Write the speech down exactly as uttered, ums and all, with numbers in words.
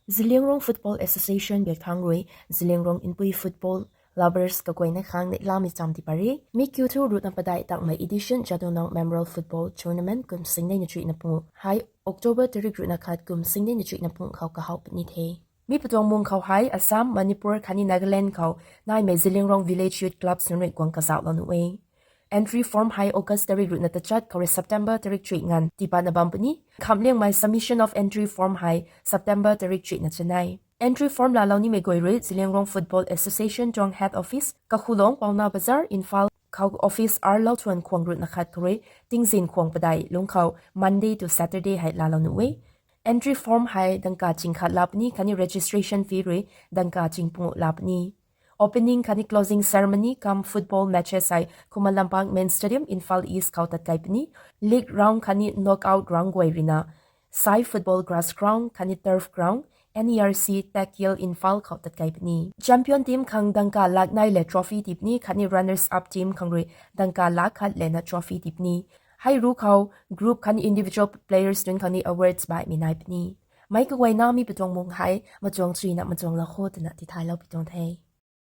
Zeliangrong Football Association biak thangc rui Zeliangrong Inpui football lovers kaguayna khang neihlamei cham ti pary. Mi kiu thu ruhna padeih tangmei edition Jadonang Memorial Football Tournament kum singnei na chuihna pungu hei October tarik ruhna khat kum singnei na chuihna pungu khou kahaw puni the. Mi patuang mung khou hei Assam, Manipur khatni Nagaland khou naimei Zeliangrong Village Youth Clubs nunc rui guang kazauhlou nuh e. Entry form hei August tarik ruhna tachat khou rui September tarik chuih nganv tiibatna bam puni. Khamhliangmei submission of entry form hei September tarik chuihna chanei. Entry form laalou nimei guay rui Zeliangrong Football Association tuang head office, Kakhulong, Paona Bazar, Imphal khou office hour lou thuan khwang ruhna khat khou rui tingzin khwang padeih lungc khou Monday to Saturday hei laalou nuh e. Entry form hei dangka ching khat laa puni khatni registration fee rui dangka ching pungu laa puni. Opening khatni closing ceremony cum football matches hei Khuman Lampak Main Stadium, Imphal East khou tatkai puni. League round khatni knockout round guay ruina Sai Football Grass Ground khatni Turf Ground, N E R C, Techial, Imphal khou tatkai puni. Champion team khang dangka lak nei le trophy tii puni khatni runners up team khang rui dangka lak khat lena trophy tii puni. Hei ruc khou group khatni individual players nunc khang ni awards baihmei nai puni. Meic kaguayna mi patuang mung hei machuang chuina machuang lou kho twna tithaylou pi tuang the.